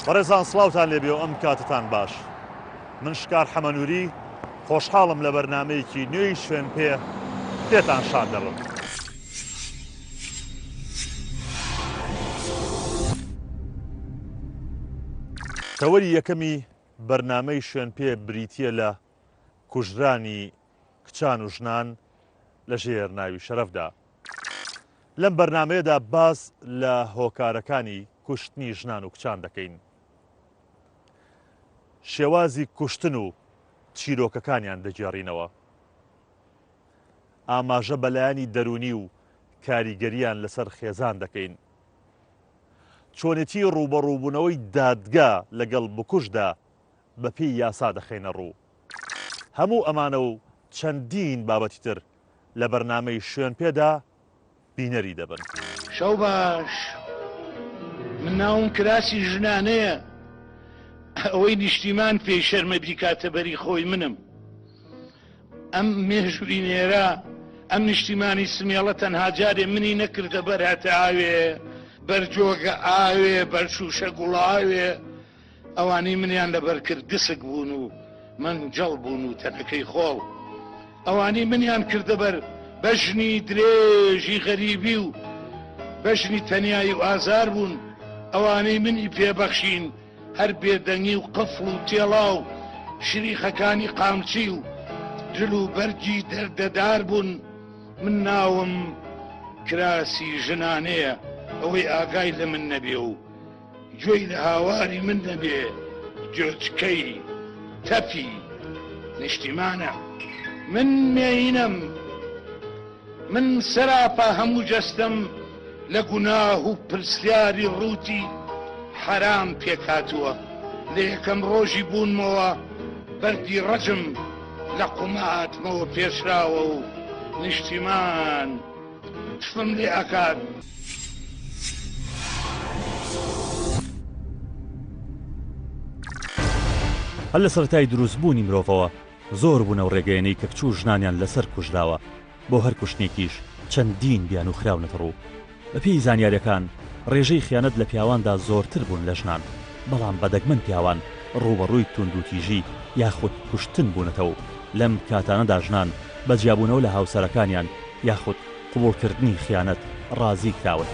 بەڕێزان سڵاوتان لێبێ و ئەم کاتتان باش. من شکار حەمەنوری خۆشحاڵم لە بەرنامەیەکی نوێی شوێن پێ پێتان شاد دەبم. تەوەری یەکەمی بەرنامەی شوێن پێ بریتییە لە کوژرانی کچان و ژنان لە ژێر ناوی شەرەفدا. لەم بەرنامەیەدا باس لە هۆکارەکانی کوشتنی ژنان و کچان دەکەین. شێوازی کوشتن و چیرۆکەکانیان دەگێڕینەوە. ئاماژە بە لایەنی دەروونی و کاریگەرییان لەسەر خێزان دەکەین. چۆنێتی ڕووبەڕووبوونەوەی دادگا لەگەڵ بکوژدا بەپێی یاسا دەخەینە ڕوو. هەموو ئەمانە و چەندین بابەتی تر لە بەرنامەی شوێنپێدا بینەری دەبن. شەو باش من ناوم کراسی ژنانەیە ئەوەی نیشتیمان پێی شەرمە بیکاتە بەری خۆی منم ئەم مێژووی نێرە ئەم نیشتیمانی سمێڵە تەنها جارێ منی نەکردە بەر هەتاوێ بەر جۆگە ئاوێ بەر شوشە گوڵاوێ ئەوانەی منیان لەبەر کرد گسک بوون و مەنجەڵ بوون و تەنەکەی خۆڵ. ئەوانەی منیان کردە بەر بەژنی درێژی غەریبی و بەژنی تەنیایی و ئازار بوون. ئەوانەی منی پێ بەخشین هەر بێدەنگی و قفڵ و تێڵا و شریخەکانی قامچی و جل و بەرگی دەردەدار بوون. من ناوم کراسی ژنانەیە، ئەوەی ئاگای لە من نەبێ و گوێی لە هاواری من نەبێ گوێچکەی تەپی نیشتیمانە من مێینەم من سەراپا هەموو جەستەم لە گوناه و پرسیاری ڕووتی حەرام پێکهاتووە لە یەکەم ڕۆژی بوونمەوە بەردی ڕەجم لە قوماتمەوە پێچراوە و نیشتیمان تفم لێ ئەکات. هەر لە سەرەتای دروستبوونی مرۆڤەوە زۆر بوون ئەو ڕێگەیەنەی کە کچ و ژنانیان لەسەر کوژراوە، بۆ هەر کوشتنێکیش چەندین بیانوو خراونەتە ڕوو. بەپێی زانیارییەکان ڕێژەی خیانەت لە پیاواندا زۆرتر بوون لە ژنان، بەڵام بە دەگمەن پیاوان ڕووبەڕووی توندوتیژی یاخود کوشتن بوونەتەوە و لەم کاتانەدا ژنان بە جیابوونەوە لە هاوسەرەکانیان یاخود قبوڵکردنی خیانەت ڕازی کراون.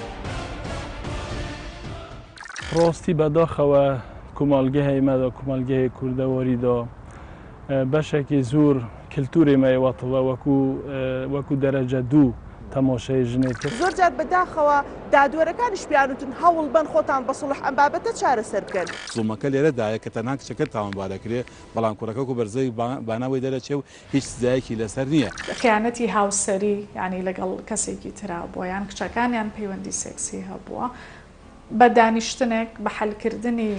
ڕاستی بەداخەوە کومەڵگەێ ئیمەدا کومەڵگەێ کوردەواریدا بەشێکی زۆر کلتوری مەی وەتڵە وەکو وەکو دەرەجە دوو تەماشای ژنێ کرد. زۆر جار بە داخەوە دادوەرەکانیش پێیان وتن هەوڵ بەن خۆتان بە سوڵح ئەم بابەتە چارەسەر بکەن. زوڵمەکە لێرەدایە کە تەنها کچەکە تاوانبار ئەکرێ، بەڵام کوڕەکە وەکو بەرزەی باناوەی دەرەچێ و هیچ سزایەکی لەسەر نییە. خیانەتی هاوسەری یانی لەگەڵ کەسێکی ترا بووە یان کچەکانیان پەیوەندی سێکسی هەبووە بە دانیشتنێک بە حەلکردنی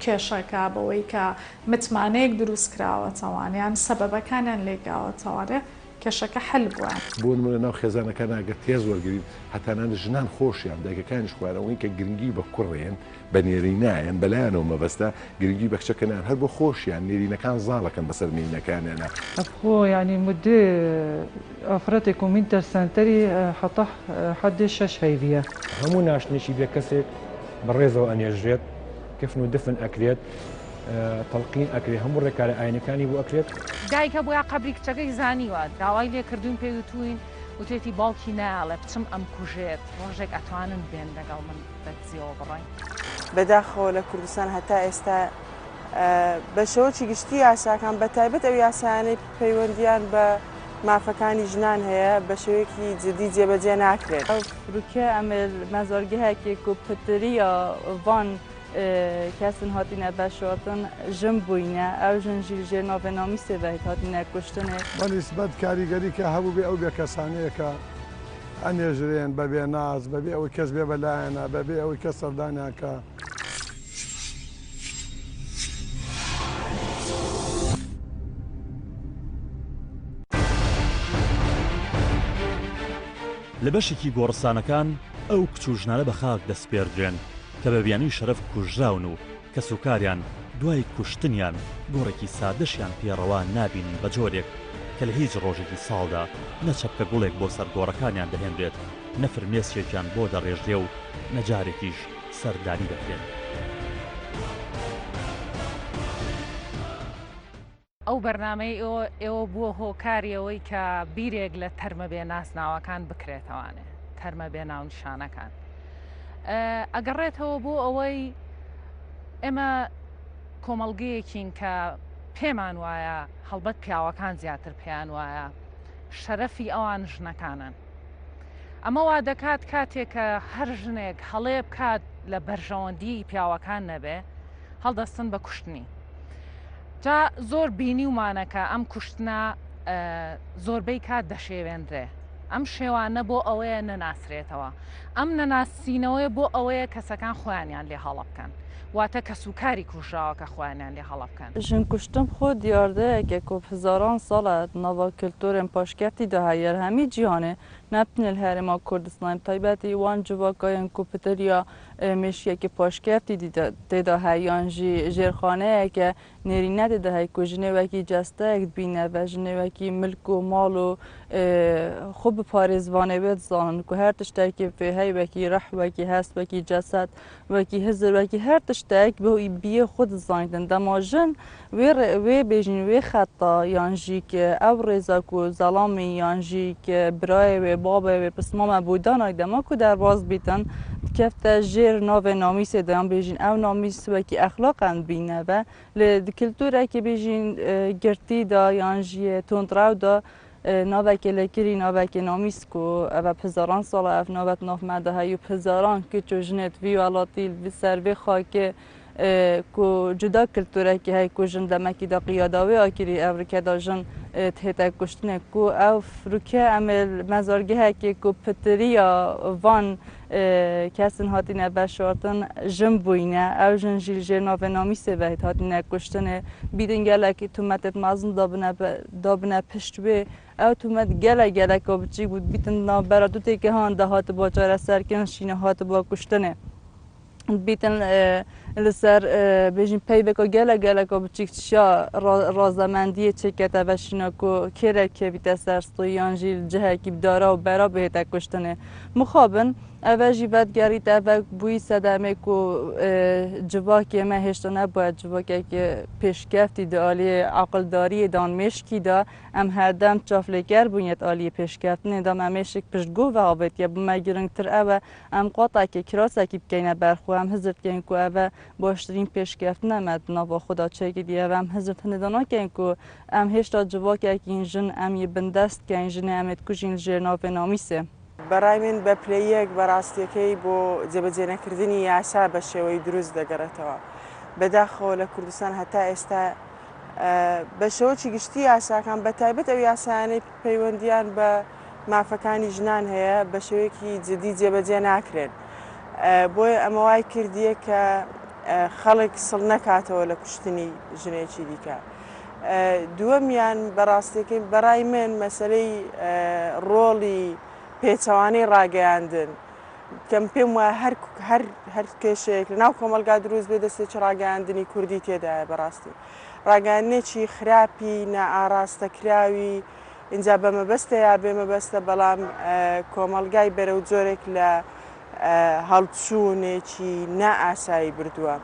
کێشەکە بەوەی کە متمانەیەک دروست کراوەتەوان یان سەبەبەکانیان لێکاوەتەوانێ کێشەکە حەل بووە. بۆ نمونە ناو خێزانەکان ئەگەر تێز وەرگرین هەتانان ژنان خۆشیان دایکەکانیش خۆیان ئەوەی کە گرنگی بە کوڕێن بە نێری نایەن بەلایانەوە مەبەستە گرنگی بە کچەکە نان هەر بۆ خۆشیان نێرینەکان زاڵەکەن بەسەر مێینەکانیانا. خۆ یانی مدێ ئافرەتێک و مینتەر سەنتەری حەتا حەدێ شەش هەیڤیە. هەموو ناشتنێکی بێ کەسێک بە ڕێزەوە ئەنێژرێت، کفن و دفن ئەکرێت، تەڵقین ئەکرێت، هەموو ڕێکارە ئاینەکانی بۆ ئەکرێت. دایکە بۆیە قەبری کچەکەی زانیوە داوای لێ کردوین پێی وتوین وتێتی باوکی نایەڵێ بچم ئەمکوژێت ڕۆژێک ئەتوانن بێن لەگەڵ من بە دزیەوە بڕۆین. بەداخەوە لە کوردستان هەتا ئێستا بە شێوەکی گشتی یاساکان بە تایبەت ئەو یاسایانەی پەیوەندیان بە مافەکانی ژنان هەیە بە شێوەیەکی جدی جێبەجێ ناکرێن. روکە ئەمر مەزارگەهەکی کو پترییا ڤان کەسن هاتینە ڤەشارتن ژن بووینە، ئەو ژن ژی ژێر ناڤێ نامیسێ ڤە هاتینە کوشتنێ. بە نیسبەت کاریگەری کە هەبووبێ ئەو بێکەسانەیە کە ئەنێژرێن بە بێ ناز، بە بێ ئەوەی کەس بێ بە لایانە، بە بێ ئەوەی کەس سەردانیان کا. لە بەشێکی گۆڕستانەکان ئەو کچ و ژنانە بە خاک دەسپێردرێن کە بە بیانووی شەرەف کوژراون و کەسوکاریان دوای کوشتنیان گۆڕێکی سادەشیان پێ ڕەوا نابینن بە جۆرێک کە لە هیچ ڕۆژێکی ساڵدا نە چەپکە گوڵێک بۆ سەر گۆڕەکانیان دەهێنرێت نە فرمێسکێکیان بۆ دەڕێژرێ و نە جارێکیش سەردانی دەکرێن. ئەو بەرنامەی ئێوە بووە هۆکاری ئەوەی کە بیرێک لە تەرمە بێ نازناوەکان بکرێتەوانێ تەرمە بێ ناونیشانەکان ئەگەڕێتەوە بۆ ئەوەی ئێمە کۆمەڵگەیەکین کە پێمان وایە هەڵبەت پیاوەکان زیاتر پێیان وایە شەرەفی ئەوان ژنەکانن ئەمە وا دەکات کاتێک کە هەر ژنێک هەڵێ بکات لە بەرژەوەندی پیاوەکان نەبێ هەڵدەستن بە کوشتنی جا زۆر بینیومانە کە ئەم کوشتنە زۆربەی کات دەشێوێنرێ ئەم شێوانە بۆ ئەوەیە نەناسرێتەوە ئەم نەناسینەوەی بۆ ئەوەیە کەسەکان خۆیانیان لێ هەڵە بکەن واتە کەسوکاری کوژراوەکە خۆیانیان لێ هەڵە بکەن. ژن کوشتن خۆ دیاردەیەکە کو bi hezaran sal e di nava kulturên paşkeftî de heye li hemî cîhanê ne bi tenê li herêma Kurdistanê bi taybetî wan civakayên ku pitiriya Mêşkekî paşkeftî tê de heye yan jî jêrxaneyeke nêrîne tê de heye ku jinê wekî cesteyek dibîne ve jinê wekî milk û mal û xwe bi parêzvanê wê dizanin ku her tiştekî pê heye wekî rih, wekî hest, wekî cesed, wekî hizir, wekî her tiştek bi biyê xwe dizanîtin. Dema jin Wê rê wê bêjîn wê xeta yan jî ki ew rêza ku zelamî yan jî ki birayê wê, babê wê, pismame bo danay dema ku derbas bîtin dikevte jêr navê namîsê de yan bêjîn ew namîs wekî exlaq em dibîne ve lê di kulturekê bêjîn girtî de yan jî yê tundrew de Navekê lêkirî navekê namîs ku ev e bi hezaran sal e ev nave di nav me de heye û bi hezaran kiç û jinê di vî welatî li ser vê xakê ku cuda kulturekî heye ku jin demekî de qiyada wê a kirî ev rike de jin dihête kuştinê ku ev rike em ê li mezargehekê ku pitiriya van Kesên hatine veşartin jin bûyîne, ew jin jî li jêr navê namîsê ve hatine kuştinê. Bîdin gelek tumetên mezin dabine dabine pişt wê. Ew tumet gelek geleka biçîk bû. Dibîtin di navbera du têgehan de hatiba çareserkirin şîne hatiba kuştinê. Dibîtin li ser bêjin peyveka gelek geleka biçîk çiya razemendiyê çêkete veşîna ku kêrek kevîte ser stûyî yan jî li cihekî bi dara û bera bihête kuştinê. Mixabin ev e jî vedigerîte ve bûyî sedemê ku civakê me hêşta nebûye civakekî pêşkeftî di aliyê aqildariyê de an mêşkî de em herdem çavlêker bûye di aliyê pêşkeftinê de me mêşik piştguh ve avêtiye bo me giringtir ew e em qatekê kirasekî bikeyne ber xwe em hizir dikeyn ku ev e baştirîn pêşkeftine me di nava xwe de çêkiriye ev em hizir tenê de nakeyn ku em hêşta civakekîn jin em yê bindest dikeyn jinê em ê dikujîn li jêr navê namîsê. بە ڕای من بە پلەی یەک بە ڕاستیەکەی بۆ جێبەجێ نەکردنی یاسا بە شێوەی دروست دەگەڕێتەوە. بەداخەوە لە کوردستان هەتا ئێستا بە شێوەکی گشتی یاساکان بە تایبەت ئەو یاسایانەی پەیوەندیان بە مافەکانی ژنان هەیە بە شێوەیەکی جدی جێبەجێ ناکرێن. بۆیە ئەمە وای کردیە کە خەڵک سڵ نەکاتەوە لە کوشتنی ژنێکی دیکە. دووەمیان بەڕاستیەکەی بەڕای من مەسەلەی ڕۆڵی پێچەوانەی ڕاگەیاندن کەم پێم وایە هەر هەر هەر کێشەیەک لە ناو کۆمەڵگا دروست بێ دەستێکی ڕاگەیاندنی کوردی تێدایە بەڕاستی ڕاگەیاندنێکی خراپی نائاراستەکراوی ئینجا بە مەبەستە یا بێ مەبەستە بەڵام کۆمەڵگای بەرەو جۆرێک لە هەڵچوونێکی نائاسایی بردووە.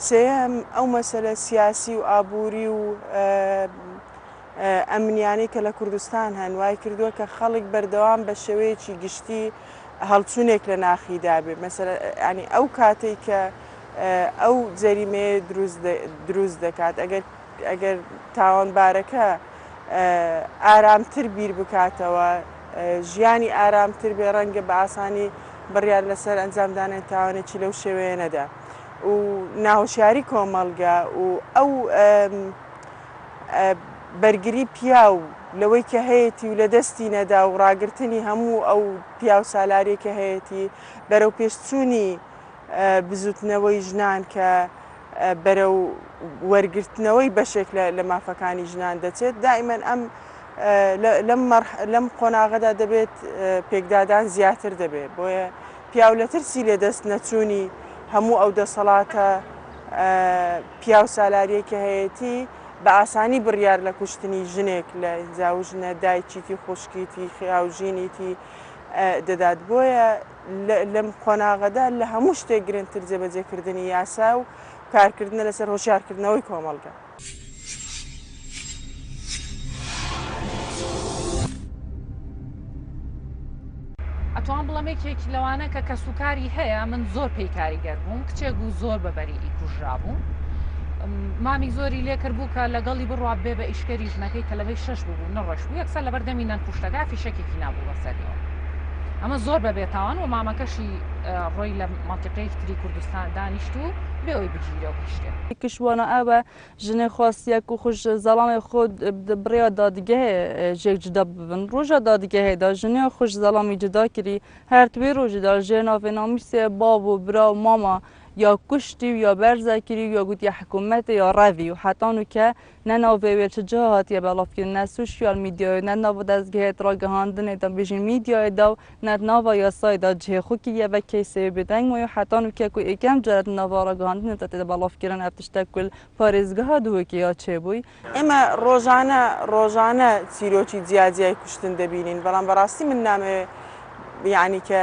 سێیەم، ئەو مەسەلە سیاسی و ئابووری و ئەمنیانەی کە لە کوردستان هەن وای کردووە کە خەڵک بەردەوام بە شێوەیەکی گشتی هەڵچوونێک لە ناخیدا بێ مەسەلە ینی ئەو کاتێک کە ئەو جەریمەیە دروست دەکات ئەگەر ئەگەر تاوانبارەکە ئارامتر بیر بکاتەوە، ژیانی ئارامتر بێ ڕەنگە بە ئاسانی بڕیار لەسەر ئەنجامدانی تاوانێکی لەو شێوەیە نەدا و ناهۆشیاری کۆمەڵگە و ئەو بەرگری پیاو لەوەی کە هەیەتی و لە دەستی نەدا و ڕاگرتنی هەموو ئەو پیاو سالاری کە هەیەتی بەرەو پێشچوونی بزوتنەوەی ژنان کە بەرەو وەرگرتنەوەی بەشێک لە مافەکانی ژنان دەچێت دائیمەن ئەم لەم قۆناغەدا دەبێت پێکدادان زیاتر دەبێت بۆیە پیاو لە ترسی لێ دەست نەچوونی هەموو ئەو دەسەڵاتە پیاو سالاریە کە هەیەتی بە ئاسانی بڕیار لە کوشتنی ژنێک لە زاوژنە دایکیتی خوشکیتی خیاوژینیتی دەدات بۆیە لەم قۆناغەدا لە هەموو شتێک گرنگتر جێبەجێکردنی یاسا و کارکردنە لەسەر هۆشیارکردنەوەی کۆمەڵگە. ئەتوان بڵێم یەکێک لەوانە کە کەسوکاری هەیە من زۆر پێی کاریگەر بووم کچێک بوو زۆر بە بەریئی کوژرابوو مامی زۆری لێکرد بوو کە لەگەڵی بڕوا بێ بە ئیشکەری ژنەکەی تەلەبەی شەش بوو نەڕۆشت بوو یەکسەر لەبەر دەمی نەنکوشتەکە فیشەکێکی نابوو بەسەریەوە ئەمە زۆر بە بێتاوان و مامەکەشی ڕۆی لە مەنتیقەیەکی تری کوردستان دانیشت و بێ ئەوەی بگیرێ و هیچ شتێک. کشوانە ئەوە ژنێ خواستیە کو خوش زەڵامێ خۆ بڕیا دادگەهێ ژێک جدا ببن. ڕۆژا دادگەهێ دا ژنێ خوش زەڵامی جدا کری هەر توێ ڕۆژی دا ژێر ناڤێ نامیسێ باو و برا و ماما یا کوشتی و یا بەرزە کری و یا گوتیە حکوومەتێ یا ڕەڤی و حەتا نوکە نە ناڤێ وێ چ جا هاتیە بەڵاڤ کرن نە سوشیال میدیایێ نە ناڤ دەزگەهێ ڕاگەهاندنێ دا بێژین میدیایێ دا و نە ناڤا یاسایێ دا جهێ خو کریە ڤە کەیسێ وێ بێدەنگ مایە و حەتا نوکە کو ئێکەم جارە د ناڤا ڕاگەهاندنێ دا تێدە بەڵاڤ کرن ئەڤ تشتە کول پارێزگەها دهۆکێ یا چێ بووی. ئێمە ڕۆژانە ڕۆژانە چیرۆکی جیا جیای کوشتن دەبینین بەڵام بەڕاستی من نامەوێ یانی کە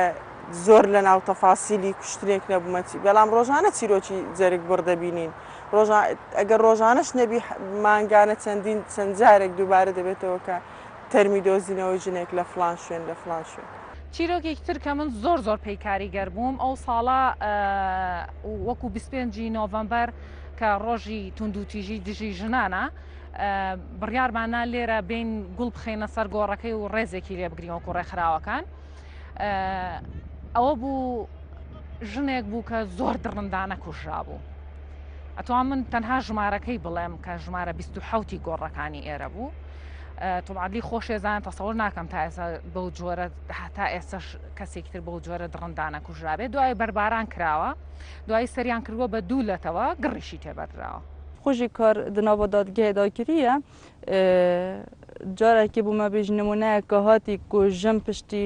زۆر لە ناو تەفاسیلی کوشتنێک نەبوومە چی بەڵام ڕۆژانە چیرۆکی جەرگ بڕ دەبینین ڕۆژا ئەگەر ڕۆژانەش نەبی مانگانە چەندین چەند جارێک دووبارە دەبێتەوە کە تەرمی دۆزینەوەی ژنێک لە فڵان شوێن لە فڵان شوێن. چیرۆکێکی تر کە من زۆر زۆر پێی کاریگەر بووم ئەو ساڵە وەکو 25 ی نۆڤەمبەر کە ڕۆژی توندوتیژی دژی ژنانە بڕیارمان نا لێرە بین گوڵ بخەینە سەر گۆڕەکەی و ڕێزێکی لێ بگرین وەکو ڕێکخراوەکان ئەوە بوو ژنێک بوو کە زۆر دڕندانە کوژرا بوو ئەتوان من تەنها ژمارەکەی بڵێم کە ژمارە 27 گۆڕەکانی ئێرە بوو تۆمادلی خۆشێزان تەسەور ناکەم تا ئێستا بەو جۆرە تا ئێستش کەسێکی تر بەو جۆرە دڕندانە کوژرابێت دوای بەرباران کراوە دوایی سەریان کردووە بە دوو لەتەوە گڕیشی تێبەردراوە. خوژی کار د ناڤا دادگەهێ دا کریە جارەکی بوو مە بێژ نمونەیەک کە هاتی کو ژن پشتی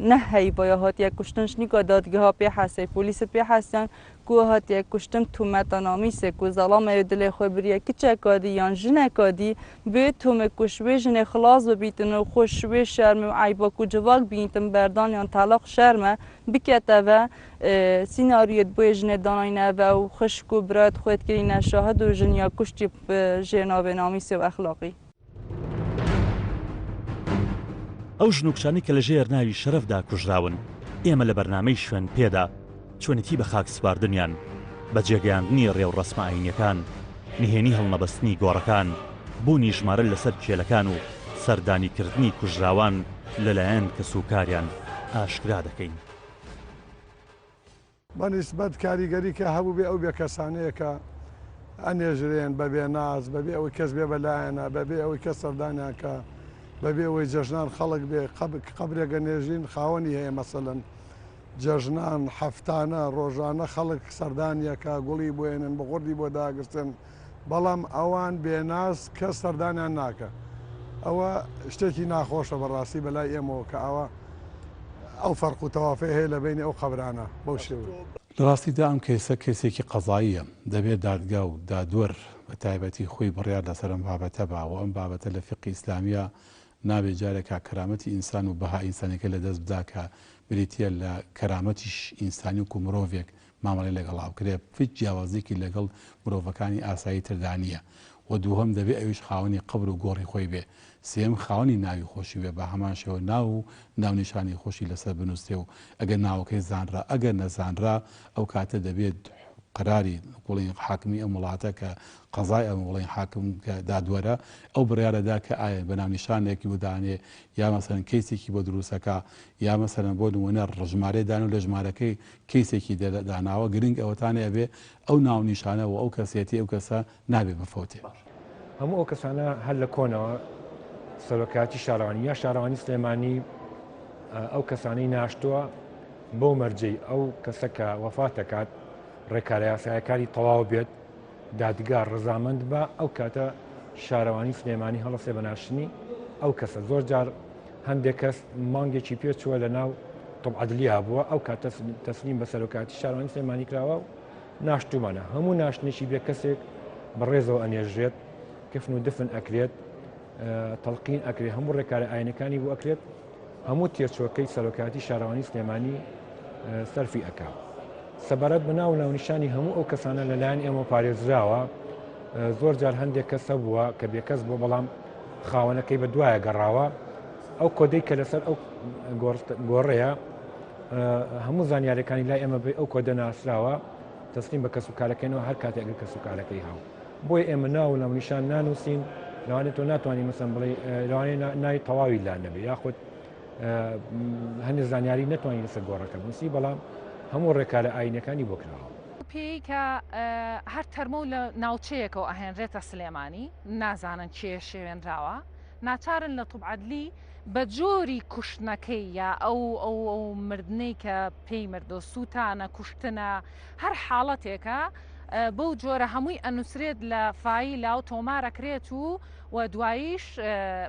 نە هەیڤا یا هاتیە کوشتن شنیکا دادگەها پێ حەسەی پۆلیس پێ حەسیان کو هاتیە کوشتن تومەتا نامیسێ کو زەڵامێ دلێ خوێ بریە کچەکا دی یان ژنەکا دی بێ تومێ کو شوێ ژنێ خلاس ببیتن و خو شوێ شەرمێ و عەیبا کو جڤاک بینیتن بەردان یان تەلاق شەرمە بکەتەڤە سیناریۆت بۆیە ژنێ داناینەڤە و خوشک و برایت خوێت کرینە شاهد و ژن یا کوشتی ژێر ناوێ نامیسێ و ئەخلاقی. ئەو ژن و کچانەی کە لە ژێر ناوی شەرەفدا کوژراون، ئێمە لە بەرنامەی شوێن پێدا چۆنێتی بە خاک سپاردنیان، بە جێگەیاندنی ڕێوڕەسمە ئایینیەکان، نهێنی هەڵنەبەستنی گۆڕەکان، بوونی ژمارە لەسەر کێلەکان و سەردانیکردنی کوژراوان لەلایەن کەسوکاریان ئاشکرا دەکەین. بە نیسبەت کاریگەری کە هەبووبێ ئەو بێکەسانەیە کە ئەنێژرێن بە بێ ناز بە بێ ئەوەی کەس بێ بە لایانە بە بێ ئەوەی کەس سەردانیان کا بە بێ ئەوەی جەژنان خەڵک بێ قەبرێک ئەنێژین خاوەنی هەیە مەسەلەن جەژنان هەفتانە ڕۆژانە خەڵک سەردانیەکا گوڵی بۆ ئێنن بخوردی بۆ داگرتن بەڵام ئەوان بێ ناز کەس سەردانیان ناکا ئەوە شتێکی ناخۆشە بەڕاستی بەلای ئێمەوە کە ئاوا ئەو فەرق و تەوافەی هەیە لە بەینی ئەو قەبرانە بەو شێوەیە. لە ڕاستیدا ئەم کەیسە کەیسێکی قەزاییە، دەبێت دادگا و دادوەر بە تایبەتی خۆی بڕیار لەسەر ئەم بابەتە با و ئەم بابەتە لە فیقهی ئیسلامییا نابێت جارێکا کەرامەتی ئینسان و بەها ئینسانیەکەی لەدەست بدا کە بریتییە لە کەرامەتیش ئینسانی وەکو مرۆڤێک مامەڵەی لەگەڵا بکرێت هیچ جیاوازیەکی لەگەڵ مرۆڤەکانی ئاسایی تردا نییە وە دووهەم دەبێ ئەویش خاوەنی قەبر و گۆڕی خۆی بێ سێیەم خاوەنی ناوی خۆشی بێ بە هەمان شێوە ناو و ناونیشانی خۆشی لەسەر بنوسرێ و ئەگەر ناوەکەی زانرا ئەگەر نەزانرا ئەو کاتە دەبێ قەراری بڵێین حاکمی ئەم وڵاتە کە قەزای ئەم بڵێین حاکم کە دادوەرە ئەو بڕیارە دا کە ئایا بە ناونیشانێکی بۆ دانێ یا مەسەلەن کەیسێکی بۆ دروستەکا یا مەسەلەن بۆ نمونە ژمارەی دانێ و لە ژمارەکەی کەیسێکی داناوە گرنگ ئەوەتانێ ئەبێ ئەو ناونیشانە و ئەو کەسێتی ئەو کەسە نابێ بفەوتێ. هەموو ئەو کەسانە هەر لە کۆنەوە سەرۆکایەتی شارەوانی یا شارەوانی سلێمانی ئەو کەسانەی ناشتووە بەو مەرجەی ئەو کەسە کە وەفات دەکات ڕێکارە یاسایەکانی تەواو بێت دادگا ڕزامەند بە ئەو کاتە شارەوانی سلێمانی هەڵەسێ بە ناشتنی ئەو کەسە زۆر جار هەندێک کەس مانگێکی پێچووە لە ناو طب عدلیا بووە ئەو کاتە تەسلیم بە سەرۆکاتی شارەوانی سلێمانی کراوە و ناشتومانە هەموو ناشتنێکی بێ کەسێک بە ڕێزەوە ئەنێژرێت کفن و دفن ئەکرێت تەڵقین ئەکرێت هەموو ڕێکارە ئاینەکانی بۆ ئەکرێت هەموو تێچووەکەی سەرۆکایەتی شارەوانی سلێمانی سەرفی ئەکا. سەبارەت بە ناو و ناونیشانی هەموو ئەو کەسانە لەلایەن ئێمە پارێزراوە، زۆر جار هەندێک کەس هەبووە کە بێکەس بووە بەڵام خاوەنەکەی بە دوایە گەڕاوە، ئەو کۆدەی کە لەسەر ئەو گۆڕەیە. هەموو زانیارەکانی لای ئێمە بێ ئەو کۆدە ناسراوە تەسلیم بە کەسوکارەکەینەوە هەر کاتێک ئەگەر کەسوکارەکەی هاو بۆیە ئێمە ناو و ناونیشان نانووسین لەوانەیە تۆ ناتوانانی مەسەن بڵێ لەوانەیە ناوی تەواوی لا نەبێ یاخود هەندێک زانیاری نەتوانین لەسەر گۆڕەکە بنووسی بەڵام هەموو ڕێکارە ئاینەکانی بۆ کراوە. پێی کە هەر تەرمە و لە ناوچەیەکەوە ئەهێنرێتە سلێمانی نازانن کێ شێوێنراوە ناچارن لە طب عدلی بە جۆری کوشتنەکەی یا ئەو ئەو ئەو مردنەی کە پێی مردۆ سووتانە کوشتنە هەر حاڵەتێکە بەو جۆرە هەمووی ئەنووسرێت لە فایلا و تۆمارەکرێت و و دواییش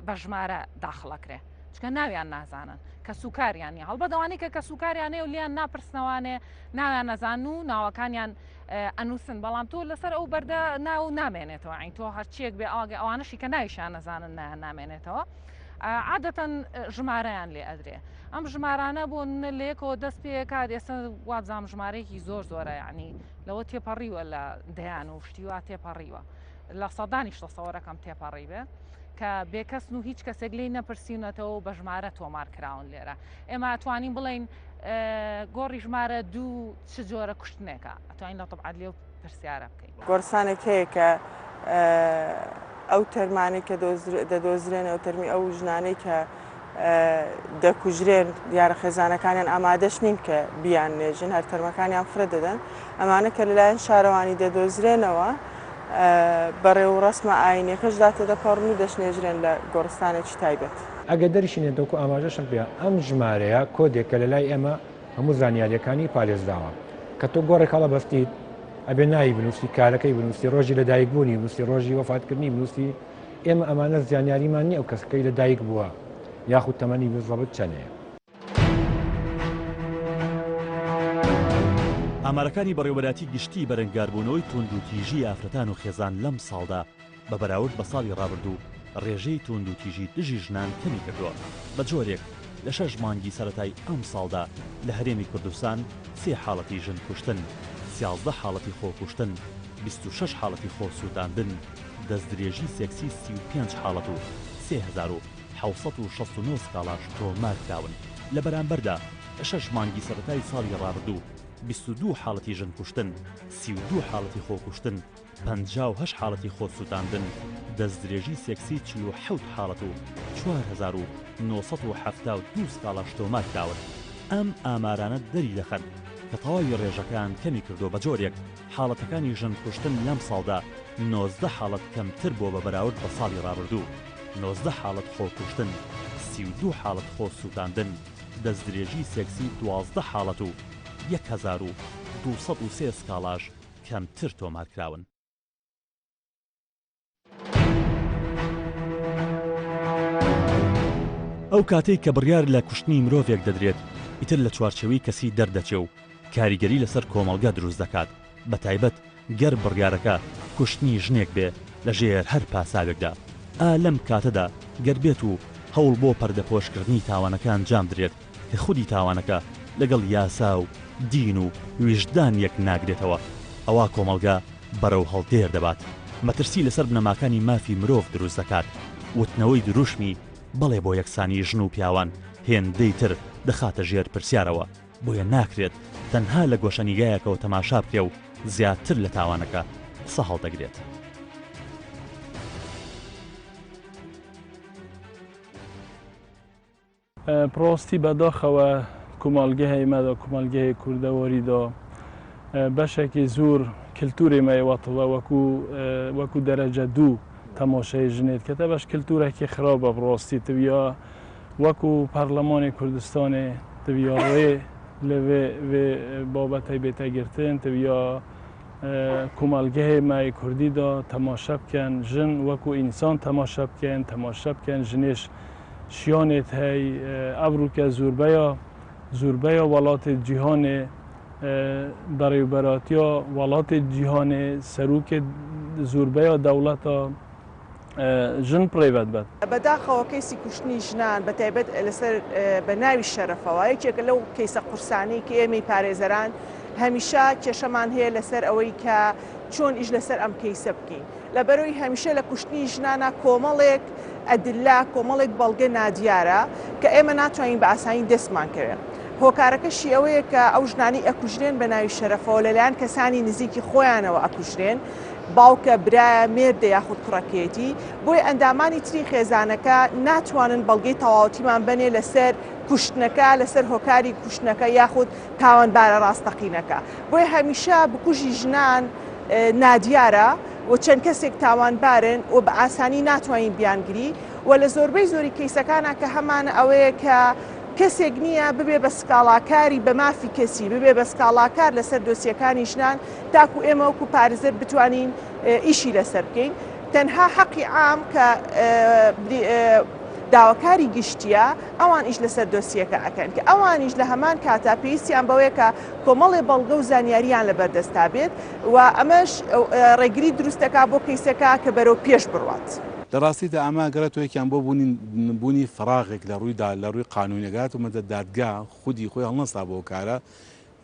بە ژمارە داخڵەکرێ چکە ناویان نازانن کەسوکاریان نیە هەڵبەت ئەوانەی کە کەسوکاریان هەیە و لیان ناپرسنەوانێ ناویان نەزان و ناوەکانیان ئەنووسن بەڵام تۆ لەسەر ئەو بەردە ناو نامێنێتەوە عین تۆ هەرچیەک بێ ئەوگە ئەوانەشی کە ناویشیان نەزانن نایان نامێنێتەوە عادەتەن ژمارەیان لێ ئەدرێ ئەم ژمارانە بۆ لە یەکەوە دەست پێکات ئێستا وابزانام ژمارەیەکی زۆر زۆرە یعنی لەوە تێپەڕیوە لە دەیان و شتی وا تێپەڕیوە لە سەدانیش تەسەوەرەکەم تێپەڕی بێ کە بێکەسن و هیچ کەسێک لێی نەپرسیونەتەوە و بە ژمارە تۆمار کراون لێرە ئێمە ئەتوانین بڵێین گۆڕی ژمارە دوو چ جۆرە کوشتنێکە ئەتوانین لە طب عدلی و پرسیارە بکەین. گۆڕستانێک هەیە کە ئەو تەرمانەی کە دەدۆزرێنەوە تەرمی ئەو ژنانەی کە دەکوژرێن دیارە خێزانەکانیان ئامادەش نین کە بیان نێژن هەر تەرمەکانیان فرە دەدەن ئەمانە کە لەلایەن شارەوانی دەدۆزرێنەوە بە ڕێوڕەسمە ئایینیەکەشدا تێدەپەڕن و دەشنێژرێن لە گۆڕستانێکی تایبەت. ئەگەر دەریشی وەکو ئاماژەشم پێ ئەم ژمارەیە کۆدێکە لە لای ئێمە هەموو زانیاریەکانی پارێزراوە کە تۆ گۆڕێک هەڵەبەستیت ئەبێ ناوی بنووسی کارەکەی بنووسی ڕۆژی لەدایکبوونی بنووسی ڕۆژی وەفاتکردنی بنووسی ئێمە ئەمانە زانیاریمان نییە ئەو کەسەکەی لەدایک بووە یاخود تەمەنی بزەبت چەنەیە. ئامارەکانی بەڕێوەبەرایەتی گشتیی بەرەنگاربوونەوەی تووندوتیژیی ئافرەتان و خێزان لەمساڵدا بە بەراورد بە ساڵی ڕابردوو ڕێژەی تووندوتیژی دژی ژنان کەمی کردووە، بە جۆرێک لە شەش مانگی سەرەتای ئەمساڵدا لە هەرێمی کوردستان سێ حاڵەتی ژن کوشتن، سیازدە حاڵەتی خۆکوشتن، 26 حاڵەتی خۆسووتاندن، دەستدرێژی سێکسی 35 حاڵەت و 3769 سکاڵاش تۆمارکراون، لە بەرامبەردا لە شەش مانگی سەرەتای ساڵی ڕابردوو 22 حاڵەتی ژن کوشتن، 32 حاڵەتی خۆکوشتن، 58 حاڵەتی خۆسووتاندن، دەستدرێژی سێکسی 47 حاڵەت و 4972 سکاڵاش تۆمارکراون. ئەم ئامارانە دەریدەخەن کە تەواوی ڕێژەکان کەمیکردووە بەجۆرێک حاڵەتەکانی ژن کوشتن لەمساڵدا 19 حاڵەت کەمتر بووە بە بەراورد بە ساڵی ڕابردوو، 19 حاڵەت خۆکوشتن، 32 حاڵەت خۆسووتاندن، دەستدرێژی سێکسی 12 حاڵەت و 1203 سکاڵاش کەمتر تۆمارکراون. ئەو کاتەی کە بڕیار لە کوشتنی مرۆڤێک دەدرێت، ئیتر لە چوارچێوەی کەسی دەردەچێ و کاریگەری لەسەر کۆمەڵگە دروست دەکات، بەتایبەت گەر بڕیارەکە کوشتنی ژنێک بێ لە ژێر هەر پاساوێکدا. ئا لەم کاتەدا گەر بێت و هەوڵ بۆ پەردەپۆشکردنی تاوانەکە ئەنجام درێت کە خودی تاوانەکە لەگەڵ یاسا و دین و ویژدان یەک ناگرێتەوە، ئەوا کۆمەڵگە بەرەو هەڵدێر دەبات، مەترسی لەسەر بنەماکانی مافی مرۆڤ دروست دەکات، وتنەوەی دروشمی بەڵێ بۆ یەکسانی ژن و پیاوان هێندەی تر دەخاتە ژێر پرسیارەوە، بۆیە ناکرێت تەنها لە گۆشەنیگایەکەوە تەماشا بکرێ و زیاتر لە تاوانەکە قسە هەڵدەگرێت. بڕاستی بەداخەوە کومەڵگەێ ئیمەدا کومەڵگەێ کوردەواریدا بەشێکی زۆر کلتورێ مەێ وەتڵە وەکو وەکو دەرەجە دوو تەماشای ژنێت کەتە بەش کلتورێکی خراپە بڕاستی تبیا وەکو پەرلەمانی کوردستانێ تبیا ڕێ لەوێ وێ بابەتەی بێتە گرتن تبیا کومەڵگەێ مەێ کوردیدا تەماشا بکەن ژن وەکو ئینسان تەماشا بکەن تەماشا بکەن ژنێش شیانێت هەی ئەڤروکە زوربەیا زوربەیا وەڵاتێ جیهانێ بەڕێوبەراتیا وەڵاتێ جیهانێ سەروکێ زوربەیا دەوڵەتا ژن پڕێڤەت بەت. بەداخەوە کەیسی کوشتنی ژنان بە تایبەت لەسەر بە ناوی شەرەفەوە یەکێکە لەو کەیسە قورسانەی کە ئێمەی پارێزەران هەمیشە کێشەمان هەیە لەسەر ئەوەی کە چۆن ئیش لەسەر ئەم کەیسە بکەین لەبەرئەوەی هەمیشە لە کوشتنی ژنانا کۆمەڵێک ئەدلە، کۆمەڵێک بەڵگە نادیارە کە ئێمە ناتوانین بە ئاسانی دەستمان کەوێ. هۆکارەکەشی ئەوەیە کە ئەو ژنانەی ئەکوژرێن بە ناوی شەرەفەوە لەلایەن کەسانی نزیکی خۆیانەوە ئەکوژرێن، باوکە، برایە، مێردە یاخود کوڕەکەیەتی، بۆیە ئەندامانی تری خێزانەکە ناتوانن بەڵگەی تەواوەتیمان بەنێ لەسەر کوشتنەکە، لەسەر هۆکاری کوشتنەکە یاخود تاوانبارە ڕاستەقینەکە. بۆیە هەمیشە بکوژی ژنان نادیارە و چەند کەسێک تاوانبارن و بە ئاسانی ناتوانین بیانگری و لە زۆربەی زۆری کەیسەکانا کە هەمانە ئەوەیە کە کەسێک نییە ببێ بە سکاڵاکاری بە مافی کەسی، ببێ بە سکاڵاکار لەسەر دۆسیەکانی ژنان تاکو ئێمە وەکو پارێزەر بتوانین ئیشی لەسەر بکەین. تەنها حەقی عام کە داواکاری گشتیە ئەوان ئیش لەسەر دۆسیەکە ئەکەن کە ئەوانیش لە هەمان کاتا پێویستیان بەوەیە کە کۆمەڵێ بەڵگە و زانیاریان لەبەردەستا بێت و ئەمەش ڕێگری دروست دەکات بۆ کەیسەکە کە بەرەو پێش بڕوات. لە ڕاستیدا ئەمە گەڕێتەوە یەکیان بۆ بوونی بوونی فەراغێک لە ڕووی دا لە ڕووی قانوونی گات و مەدە دادگا خودی خۆی هەڵنەسا بەو کارە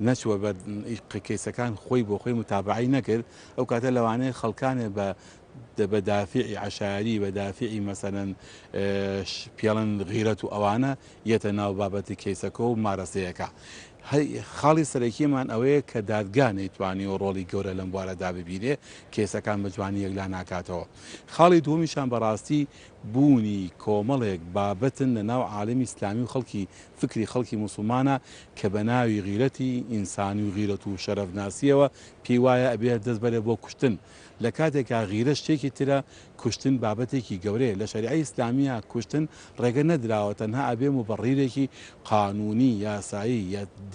نەچووە بەر کەیسەکان خۆی بۆ خۆی متابەعەی نەکرد ئەو کاتە لەوانەیە خەڵکانێ بە بە دافعی عەشایەری بە دافعی مەسەلەن پێڵن غیرەت و ئەوانە یەتە ناو بابەتی کەیسەکە و مارەسەیەکە. خاڵی سەرەکیمان ئەوەیە کە دادگا نەیتوانیوە ڕۆڵی گەورە لەم بوارەدا ببینێ، کەیسەکان بە جوانی یەکلا ناکاتەوە. خاڵی دووەمیشان بەڕاستی بوونی کۆمەڵێک بابەتن لە ناو عالەمی ئیسلامی و خەڵکی فکری خەڵکی موسڵمانە کە بە ناوی غیرەتی ئینسانی و غیرەت و شەرەفناسیەوە پێی وایە ئەبێ دەست بەرێ بۆ کوشتن لە کاتێکا غیرە شتێکی ترە کوشتن بابەتێکی گەورەیە لە شەریعەی ئیسلامییا کوشتن ڕێگە نەدراوە تەنها ئەبێ موبەڕیرێکی قانونی یاسایی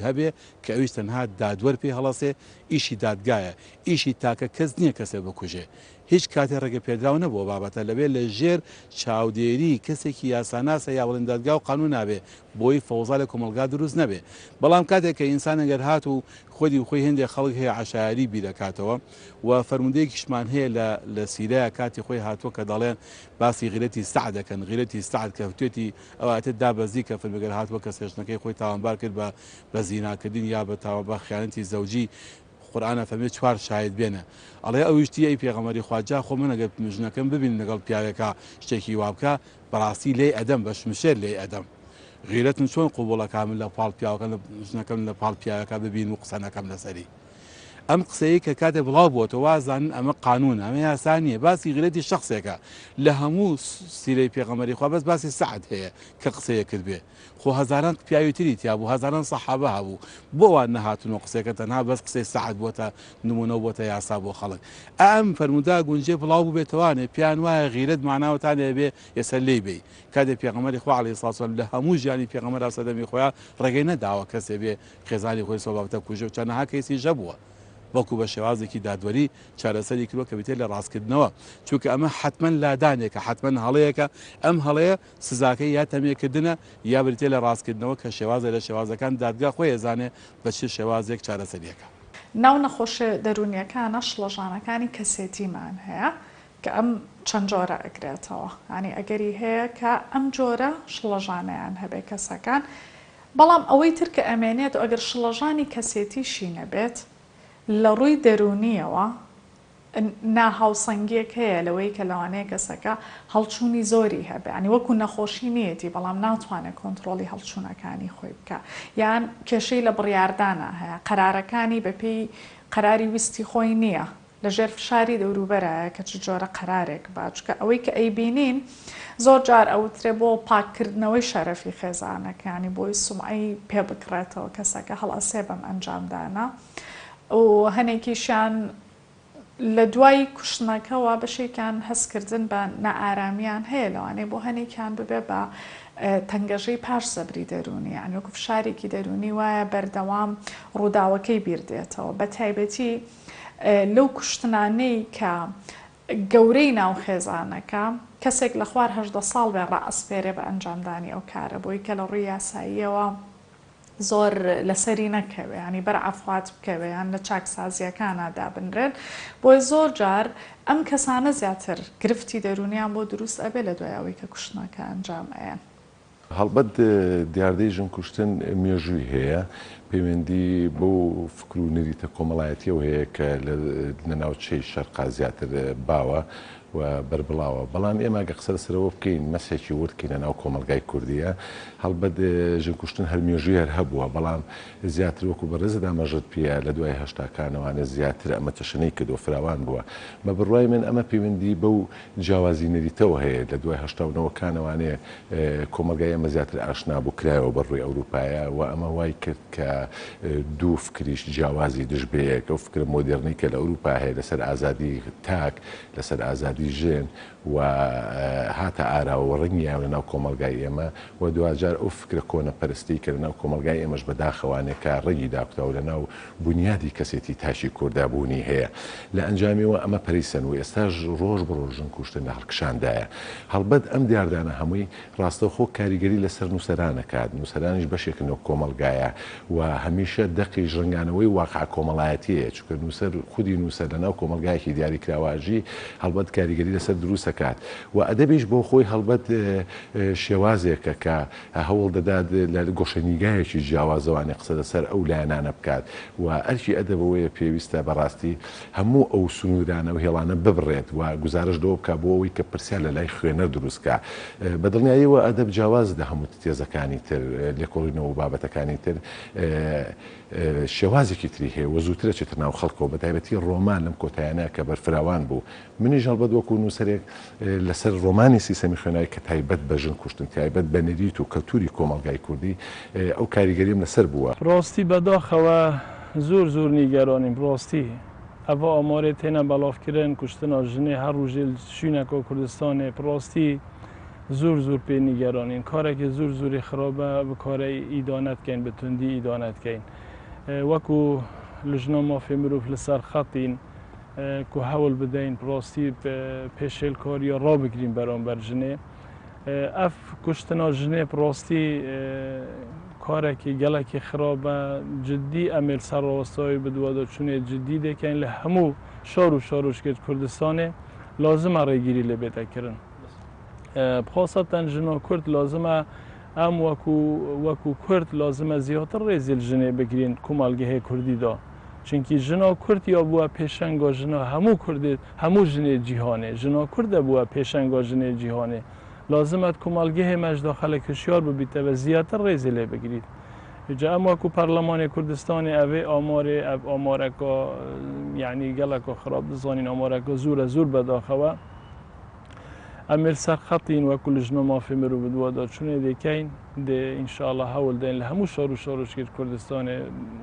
هەبێ کە ئەویش تەنها دادوەر پێی هەڵەسێ ئیشی دادگایە ئیشی تاکە کەس نیە کەسێ بکوژێ هیچ کاتێ ڕێگە پێدراو نەبووە بابەتە لەبێ لە ژێر چاودێری کەسێکی یاساناسە یا بڵێن دادگا و قانون نابێ بۆی فەوزا لە کۆمەڵگا دروست نەبێ بەڵام کاتێک کە ئینسان ئەگەر هات و خودی خۆی هێندێ خەڵک هەیە عەشایەری بیرەکاتەوە و فەرموودەیەکیشمان هەیە لە لە سیرەیا کاتی خۆی هاتووە کە دەڵێن باسی غیرەتی سەعد دەکەن غیرەتی سەعد کە توێتی ئەو ئایەتە دابەزی کە فەرمی گەر هاتووە کەسێ ژنەکەی خۆی تاوانبار کرد بە بە زیناکردن یا بە تاوان بە خیانەتی زەوجی قورئان ئەفەرمێ چوار شاهید بێنە ئەڵێ ئەویش تیە ئەی پێغەمبەری خوا جا خۆ من ئەگەر ژنەکەم ببینم لەگەڵ پیاوێکا شتێکی وا بکا بەڕاستی لێی ئەدەم بە شمشێر لێی ئەدەم غیرەتم چۆن قبوڵەکا من لە پاڵ پیاوەکەم ژنەکەم لە پاڵ پیاوێکا ببینم و قسە نەکەم لەسەری ئەم قسەیە کە کاتێ بڵاو بۆتەوە وازانن ئەمە قانونە ئەمە یاسا نییە باسی غیرەتی شخصێکە لە هەموو سیرەی پێغەمبەری خوا بەس باسی سەعد هەیە کە قسەیە کرد بێ خۆ هەزاران پیاوی تری تیا بوو هەزاران سەحابە هەبوو بۆ وان نەهاتن و قسەکە تەنها بەس قسەی سەعد بۆتە نمونە و بۆتە یاسا بۆ خەڵک ئا ئەم فەرموودە گونجێ بڵاو بووبێتەوانێ پێیان وایە غیرەت ماناوەتانێ بێ یەسەر لێی بێی کاتێ پێغەمبەری خوا علیە سڵات وسلام لە هەموو ژیانی پێغەمبەرا سەردەمی خۆیا ڕێگەی نەداوە کەسێ بێ خێزانی خۆی سەو بابەتە بکوژێ و چەنەها کەیسیش هەبووە بەڵکو بە شێوازێکی دادوەری چارەسەری کردوە کە بریتیە لە ڕاستکردنەوە چونکە ئەمە حەتمەن لادانێکە حەتمەن هەڵەیەکە ئەم هەڵەیە سزاکەی یا تەمێکردنە یا بریتیە لە ڕاستکردنەوە کە شێوازە لە شێوازەکان دادگا خۆی ئەزانێ بە چ شێوازێک چارەسەری ئەکا. ناو نەخۆشیە دەروونیەکانە شڵەژانەکانی کەسێتیمان هەیە کە ئەم چەند جۆرە ئەگرێتەوە یانی ئەگەری هەیە کە ئەم جۆرە شڵەژانەیان هەبێ کەسەکان بەڵام ئەوەی تر کە ئەمێنێت ئەگەر شڵەژانی کەسێتیشی نەبێت لە ڕووی دەروونیەوە ناهاوسەنگیەک هەیە لەوەی کە لەوانەیە کەسەکە هەڵچوونی زۆری هەبێ یانی وەکو نەخۆشی نیەتی بەڵام ناتوانێت کۆنتڕۆڵی هەڵچوونەکانی خۆی بکا یان کێشەی لە بڕیاردانا هەیە قەرارەکانی بەپێی قەراری ویستی خۆی نیە لە ژێر فشاری دەوروبەرایە کە چ جۆرە قەرارێک با چونکە ئەوەی کە ئەیبینین زۆر جار ئەوترێ بۆ پاککردنەوەی شەرەفی خێزانەکە یانی بۆی سومعەی پێ بکڕێتەوە کەسەکە هەڵئەسێ بەم ئەنجامدانە و هەنێکیشیان لە دوای کوشتنەکەوە بەشێکیان هەستکردن بە نائارامیان هەیە لەوانەیە بۆ هەنێکیان ببێ بە تەنگەژەی پاش زەبری دەروونی یانی وەکو فشارێکی دەروونی وایە بەردەوام ڕووداوەکەی بیر دێتەوە بە تایبەتی لەو کوشتنانەی کە گەورەی ناو خێزانەکە کەسێک لە خوار 18 ساڵ بێ ڕائەسپێرێ بە ئەنجامدانی ئەو کارە بۆی کە لە ڕووی یاساییەوە زۆر لەسەری نەکەوێ یانی بەر عەفوات بکەوێ یان لە چاکسازیەکانا دابنرێن بۆیە زۆر جار ئەم کەسانە زیاتر گرفتی دەروونیان بۆ دروست ئەبێ لە دوای ئەوەی کە کوشتنەکە ئەنجام ئەیەن. هەڵبەت دیاردەی ژن کوشتن مێژووی هەیە، پەیوەندی بەو فکر و نەریتە کۆمەڵایەتیەوە هەیە کە لە ناوچەی شەرقا زیاتر باوە. و بەربڵاوە بەڵام ئێمە گە قسە لەسەر ئەوە بکەین مەسێکی ورد کەینە ناو کۆمەڵگای کوردیە هەڵبەت ژن کوشتن هەر مێژووی هەر هەبووە بەڵام زیاتر وەکو بەڕێزت ئاماژەت پێیە لە دوای هەشتاکانەوانێ زیاتر ئەمە تەشەنەی کردووە فراوان بووە بە بڕوای من ئەمە پەیوەندی بەو جیاوازی نەریتەوە هەیە لە دوای هەشتا و نەوەکانەوانێ کۆمەڵگای ئێمە زیاتر ئاشنا بوو کرایەوە بە ڕووی ئەوروپایە و ئەمە وای کرد کە دوو فکریش جیاوازی دژ بەیەک ئەو فکرە مۆدێرنەی کە لە ئەوروپا هەیە لەسەر ئازادی تاک لەسەر ئازادی ژن و هاتە ئاراوە و ڕەنگی یاوە لەناو کۆمەڵگای ئێمە و دواجار ئەو فکرە کۆنەپەرستەی کە لەناو کۆمەڵگای ئێمەش بەداخەوانێ کە ڕەگی داکوتا و لەناو بونیادی کەسێتی تاکی کوردا بوونی هەیە لە ئەنجامیەوە ئەمە پەرەی سەند و ئێستاش ڕۆژ بە ڕۆژ ژن کوشتن لە هەڵکشاندایە. هەڵبەت ئەم دیاردانە هەمووی ڕاستەوخۆ کاریگەری لەسەر نووسەران ئەکات، نووسەرانیش بەشێکن لەو کۆمەڵگایە و هەمیشە دەقیش ڕەنگانەوەی واقعە کۆمەڵایەتیەیە، چونکە نووسەر خودی نووسەر لەناو کۆمەڵگایەکی دیاریکراوە ئەژی هەڵبەت کاریگەری لەسەر دروست ئەکات و ئەدەبیش بۆ خۆی هەڵبەت شێوازێکە کە هەوڵ دەدات لە گۆشەنیگایەکی جیاوازەوانێ قسە لەسەر ئەو لایەنانە بکات و ئەرکی ئەدەب ئەوەیە پێویستە بەڕاستی هەموو ئەو سنوورانە و هێڵانە ببڕێت و گوزارشت لەوە بکات بۆ ئەوەی کە پرسیار لە لای خوێنەر دروست کا. بە دڵنیاییەوە ئەدەب جیاوازە لە هەموو تێزەکانی تر، لێکۆڵینەوە و بابەتەکانی تر شێوازێکی تری هەیە و زووتر ئەچێتە ناو خەڵکەوە، بە تایبەتی ڕۆمان لەم کۆتایانە کە بەرفراوان بوو. منیش هەڵبەت وەکوو نووسەرێک لەسەر ڕۆمانی سیستەمی خوێناوی کە تایبەت بە ژن کوشتن، تایبەت بە نەریت و کەلتووری کۆمەڵگای کوردی، ئەو کاریگەرییەم لەسەر بووە. ڕاستی بەداخەوە زۆر زۆر نیگەرانیم ڕاستی ئەڤ ئامارێ تێنە بەڵاڤ کرن کوشتنا ژنێ هەر ڕوژێ شوینەکا کوردستانێ ڕاستی زۆر زۆر پێ نیگەرانین کارەکێ زۆر زۆری خرابە بکارە ئیدانەت کەین بە توندی ئیدانەت کەین وەکو لژنا مافێ مروڤ لەسەر خەتین کو هەوڵ بدەین ڕاستی پێشێلکاریە ڕابگرین بەرامبەر ژنێ ئەف کوشتنا ژنێ ڕاستی کارێکی گەلەکی خراپە جدی ئەمێل سەر ڕاوەستاوی بدوادا چونێ جدی دەکەین لە هەموو شار و شارۆچکێت کوردستانێ لازمە ڕێگیری لێ بێتە کرن بخاصەتەن ژنا کورد لازمە ئەم وەکو وەکو کورد لازمە زیاتر ڕێزیل ژنێ بگرین کومەڵگەهێ کوردیدا چونکی ژنا کورد یا بووە پێشەنگا ژنا هەموو کوردێ هەموو ژنێ جیهانێ ژنا کوردە بووە پێشەنگا ژنێ جیهانێ لازمە کومەڵگەهێ مەش دا خەلک هشیار ببیتە و زیاتر ڕێزی لێ بگریت جا ئەم وەکو پەرلەمانێ کوردستانێ ئەڤێ ئامارێ ئەڤ ئامارەکە یعنی گەلەکە خراپ دزانین ئامارەکە زورە زور بەداخەوە ئەمێل سەر خەتین وەکو لژنە مافی مرۆڤ بدواداچوونێ دەکەین دێ ئینشاءاللە هەوڵ دەین لە هەموو شار و شارۆچکێت کوردستانێ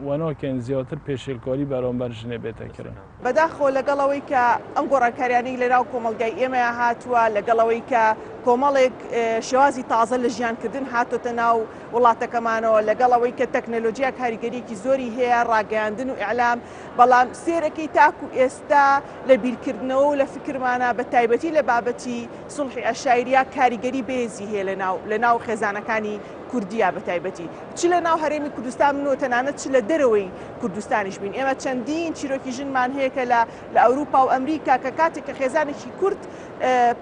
وەناکەین زیاتر پێشێلکاری بەرامبەر ژنێ بێتە کرن. بەداخەوە لەگەڵ ئەوەی کە ئەم گۆڕانکاریانەی لەناو کۆمەڵگای ئێمەیا هاتووە، لەگەڵ ئەوەی کە کۆمەڵێک شێوازی تازە لە ژیانکردن هاتۆتە ناو وڵاتەکەمانەوە، لەگەڵ ئەوەی کە تەکنەلۆجیا کاریگەریەکی زۆری هەیە، ڕاگەیاندن و ئیعلام، بەڵام سێرەکەی تاکو ئێستا لە بیرکردنەوە و لە فکرمانا بە تایبەتی لە بابەتی سوڵحی عەشایریا کاریگەری بەێزی هەیە لە ناو لە ناو خێزانەکانی کوردیا بە تایبەتی چ لە ناو هەرێمی کوردستان بن و تەنانەت چ لە دەرەوەی کوردستانیش بین ئێمە چەندین چیرۆکی ژنمان هەیە کە لە لە ئەوروپا و ئەمریکا کە کاتێک کە خێزانێکی کورد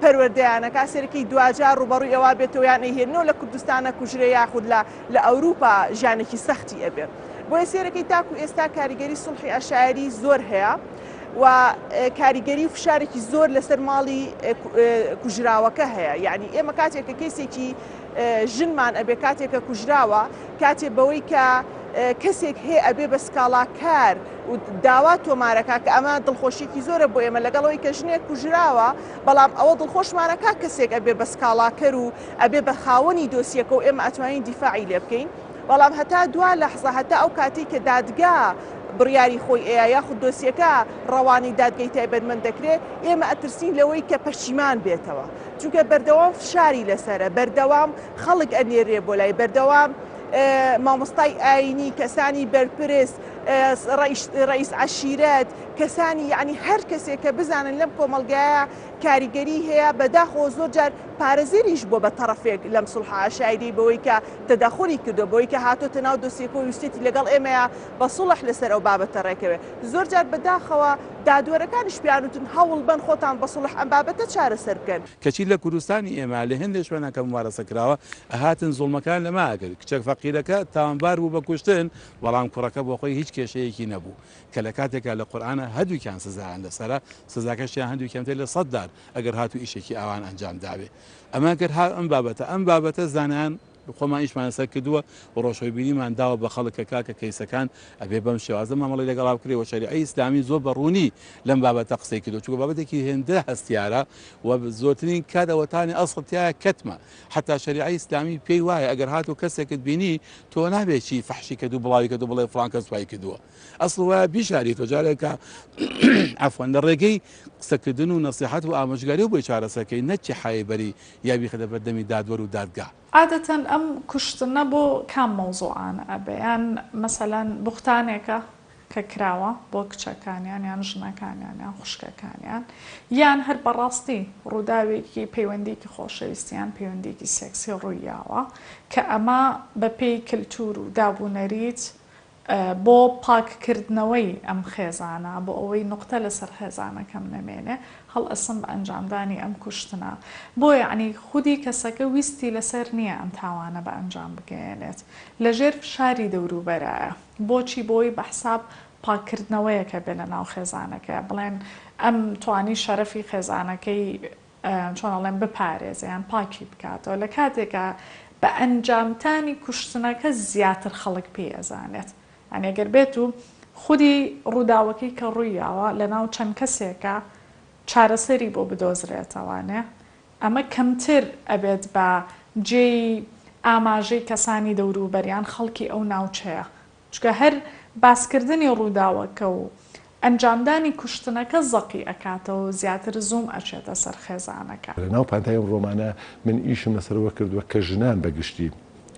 پەروەردەیانەکا سەرەکی دواجار ڕووبەڕووی ئەوە بێتەوە یان ئەیهێننەوە لە کوردستانە کوژرێ یاخود لە لە ئەوروپا ژیانێکی سەختی ئەبێ. بۆیە سەیرەکەی تاکو ئێستا کاریگەری سوڵحی عەشایەری زۆر هەیە و کاریگەری و فشارێکی زۆر لەسەر ماڵی کوژراوەکە هەیە یعنی ئێمە کاتێک کە کەیسێکی ژنمان ئەبێ کاتێک کە کوژراوە کاتێ بەوەی کە کەسێک هەیە ئەبێ بە سکاڵاکار و داوا تۆمارەکە کە ئەمە دڵخۆشیکی زۆرە بۆ ئێمە لەگەڵەوەی کە ژنێک کوژراوە بەڵام ئەوە دڵخۆشمانەکە کەسێک ئەبێ بە سکاڵاکەر و ئەبێ بە خاوەنی دۆسیەکە و ئێمە ئەتوانین دیفاعی لێ بکەین بەڵام هەتا دوا لەحزە هەتا ئەو کاتەی کە دادگا بڕیاری خۆی ئەیا یاخود دۆسیەکە ڕەوانەی دادگەی تایبەتمەند دەکرێ ئێمە ئەترسین لەوەی کە پەشیمان بێتەوە چونکە بەردەوام فشاری لەسەرە بەردەوام خەڵک ئەنێرێ بۆ لای بەردەوام مامۆستای ئاینی کەسانی بەرپرس ڕئیس عەشیرەت کەسانی یعنی هەر کەسێک کە بزانن لەم کۆمەڵگایە کاریگەری هەیە، بەداخەوە زۆر جار پارێزەریش بووە بە تەڕەفێک لەم سوڵحە عەشایریەی بەوەی کە تەدەخولی کردووە، بەوەی کە هاتۆتە ناو دۆسیەکە و ویستێتی لەگەڵ ئێمەیا بە سوڵح لەسەر ئەو بابەتە ڕێکەوێ. زۆر جار بەداخەوە دادوەرەکانیش پێیان وتن هەوڵ بەن خۆتان بە سوڵح ئەم بابەتە چارەسەر بکەن. کەچی لە کوردستانی ئێمە لە هێندێ شوێنا کە مومارەسە کراوە ئەهاتن زوڵمەکان لەمە ئەکرد کچە فەقیرەکە تاوانبار بوو بە کوشتن بەڵام کوڕەکە بۆ خۆی هیچ. کێشەیەکی نەبوو کە لە کاتێکا لە قورئانا هەردووکیان سزایان لەسەرە سزاکەشیان هەندووکیان تێ لە سەت دار ئەگەر هاتوو ئیشێکی ئاوان ئەنجام دابێ ئەمە گەر ها ئەم بابەتە ئەم بابەتە زانایان خۆمان ئیشمان لەسەر کردووە و ڕۆشنبیریمان داوە بە خەڵک کە کاکە کەیسەکان ئەبێ بەم شێوازە مامەڵەی لەگەڵا بکرێ و شەریعەی ئیسلامی زۆر بە ڕوونی لەم بابەتە قسەی کردووە چونکە بابەتێکی هێندە هەستیارە و زۆرترین کات ئەوەتانی ئەسڵ تیایە کەتمە حەتا شەریعەی ئیسلامی پێی وایە ئەگەر هاتوو کەسێکت بینی تۆ نابێ چی فەحشی کرد و بڵاوی کرد و بڵێ فڵان کەس وای کردووە ئەسڵ وایە بیشاریتەوە جارێکە عەفوەن لە ڕێگەی قسەکردن و نەسیحەت و ئامۆژگاری و بۆی چارەسەرکەی نەچی حای بەری یا بیخەتە بەردەمی دادوەر و دادگا. عادەتەن ئەم کوشتنە بۆ کام مەوزوعانە ئەبێ یان مەسەلەن بوختانێکە کە کراوە بۆ کچەکانیان یان ژنەکانیان یان خوشکەکانیان یان هەر بەڕاستی ڕووداوێکی پەیوەندیەکی خۆشەویستی یان پەیوەندیەکی سێکسی ڕوویاوە کە ئەمە بەپێی کلتور و داب و نەریت بۆ پاک کردنەوەی ئەم خێزانە، بۆ ئەوەی نوقتە لەسەر خێزانەکەم نەمێنێ، هەڵئەسم بە ئەنجامدانی ئەم کوشتنە. بۆ یەعنی خودی کەسەکە ویستی لەسەر نییە ئەم تاوانە بە ئەنجام بگەیەنێت. لە ژێر فشاری دەوروبەرایە. بۆچی؟ بۆی بە حساب پاک کردنەوەیەک هەبێ لە ناو خێزانەکەیا. بڵێن ئەم توانی شەرەفی خێزانەکەی چۆن ئەڵێم بپارێزێ یان پاکی بکاتەوە لە کاتێکا بە ئەنجامتانی کوشتنەکە زیاتر خەڵک پێی ئەزانێت یانی ئەگەر بێت و خودی ڕووداوەکەی کە ڕوویاوە لەناو چەند کەسێکا چارەسەری بۆ بدۆزرێتەوانێ ئەمە کەمتر ئەبێت بە جێی ئاماژەی کەسانی دەوروبەر یان خەڵکی ئەو ناوچەیە چونکە هەر باسکردنی ڕووداوەکە و ئەنجامدانی کوشتنەکە زەقی ئەکاتەوە و زیاتر زووم ئەچێتە سەر خێزانەکە. لە ناو پانتایی ئەم ڕۆمانە من ئیشم لەسەر ئەوە کردووە کە ژنان بە گشتی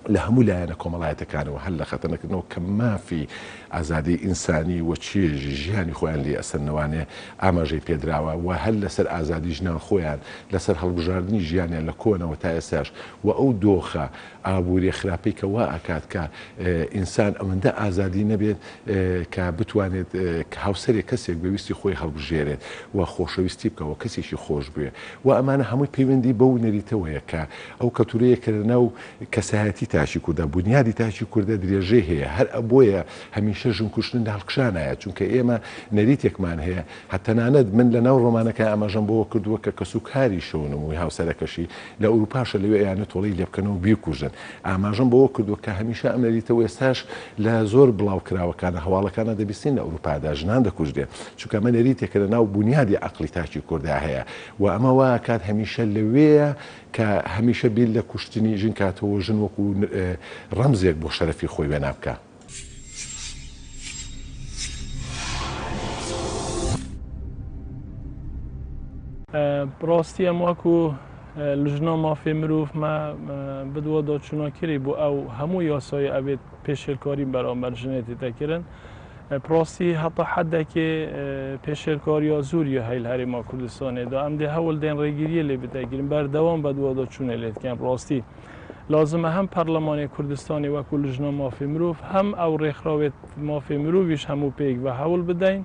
لە هەموو لایەنە کۆمەڵایەتەکانەوە هەر لە خەتەنەکردنەوە کە مافی ئازادی ئینسانی و چێژی ژیانی خۆیان لێ ئەسەننەوانێ ئاماژەی پێدراوە و هەر لەسەر ئازادی ژنان خۆیان لەسەر هەڵبژاردنی ژیانیان لە کۆنەوە تا ئێستاش و ئەو دۆخە ئابووریە خراپەی کە وا ئەکات کە ئینسان ئەوەندە ئازادی نەبێت کە بتوانێت هاوسەرێک کەسێک بە ویستی خۆی هەڵبژێرێت و خۆشەویستی بکا و کەسێکی خۆش بوێ و ئەمانە هەمووی پەیوەندی بەو نەریتەوەیە کە ئەو کەلتورەیە کە لەناو کەسایەتی تاکی کوردە بونیادی تاکی کوردە درێژەی هەیە هەر بۆیە هەمیشە ژن کوشتن لە هەڵکشانایە چونکە ئێمە نەریتێکمان هەیە هە تەنانەت من لەناو ڕۆمانەکە ئاماژەم بەوە کردووە کە کەسوکاری شەونم و هاوسەرەکەشی لە ئەوروپاشە لەوێ ئەیانە تۆڵەی لێبکەنەوە بیکوژن. ئاماژەم بەوە کردووە کە هەمیشە ئەم نەریتە و ئێستاش لە زۆر بڵاوکراوەکانە هەواڵەکانە دەبیستین لە ئەوروپادا ژنان دەکوژرێن چونکە ئەمە نەریتێکە لە ناو بونیادی عەقڵی تاکی کوردا هەیە و ئەمە وا ئەکات هەمیشە لەوێیە کە هەمیشە بیر لە کوشتنی ژن کاتەوە ژن وەکو ڕەمزێک بۆ شەرەفی خۆی وێنا بکا. ڕاستی ئەم وەکو لژنا مافێ مرۆڤ مە بدوە داچونا کری بۆ ئەو هەموو یاسای ئەبێت پێشێلکاری بەرامبەر ژنێ تێتەکردن پراستی هەتا حدێکی پێشێلکارییا زۆریە هەیل هەرێما کوردستانێدا ئەم دێ هەوڵ دێن ڕێگیریە لێ بتەگرن بەردەوام بەدواداچوونێ لێتکەن ڕاستی لازمە هەم پەرلەمانی کوردستانی وەکو لژنە مافی مرۆڤ هەم ئەو ڕێکخراوێت مافی مرۆڤیش هەموو پێک بە هەوڵ بدەین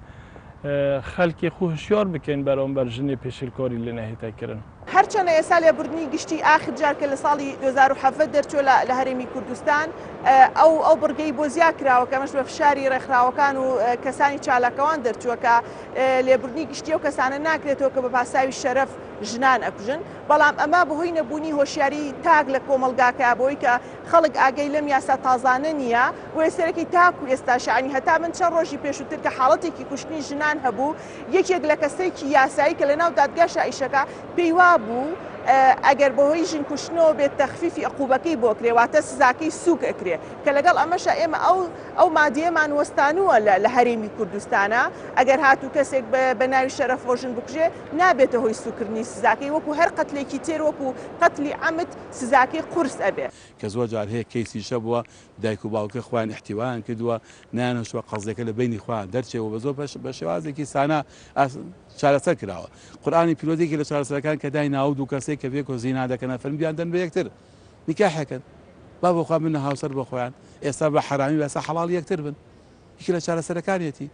خەلکی خو هشیار بکەین بەرامبەر ژنێ پێشلکاری لێ نەهێتە کرن. هەرچەنە ئێستا لێبوردنی گشتی ئاخر جار کە لە ساڵی 2017 دەرچووە لە لە هەرێمی کوردستان ئەو ئەو بڕگەی بۆ زیا کراوە کە ئەمەش بە فشاری ڕێکخراوەکان و کەسانی چالاکەوان دەرچووە کە لێبوردنی گشتی ئەو کەسانە ناکرێتەوە کە بە پاساوی شەرەف ژنان ئەکوژن بەڵام ئەمە بەهۆی نەبوونی هۆشیاری تاک لە کۆمەڵگاکە بەوەی کە خەڵک ئاگای لەم یاسا تازانە نییە بۆیە سەرەکی تاکو ئێستاش یانی هەتا من چەند ڕۆژی پێشووتر کە حاڵەتێکی کوشتنی ژنان هەبوو یەکێک لە کەسێکی یاسایی کە لەناو دادگاشا ئیشەکە پێی وابوو ئەگەر بەهۆی ژن کوشتنەوە بێت تەخفیفی عقوبەکەی بۆ کرێ واتە سزاکەی سووک ئەکرێ کە لەگەڵ ئەمەشا ئێمە ئەو ئەو مادەیەمان وەستانووە لە هەرێمی کوردستانە ئەگەر هاتوو کەسێک بە ناوی شەرەفەوە ژن بکوژێ نابێتە هۆی سووکردنی سزاکەی وەکو هەر قەتلێکی تر وەکو قەتلی عەمد سزاکەی قورس ئەبێ. کە زۆر جار هەیە کەیسیش هەبووە دایک و باوکە خۆیان ئیحتیوایان کردووە نەیانهێشتووە قەزیەکە لە بەینی خۆیان دەرچێ و بە زۆر بە شێوازێکی سانا چارەسەر کراوە قورئانی پیرۆز یەکێ لە چارەسەرەکان کە دایناوە و دوو کەسێک کە پێکەوە زینا دەکەن ئەفەرموو بیاندەن بە یەکتر نیکاحێکن با بۆ خوا ببنە هاوسەر بۆ خۆیان ئێستا بە حەرامی بە ئێستا حەڵاڵی یەکتر بن یەکێ لە چارەسەرەکانیەتی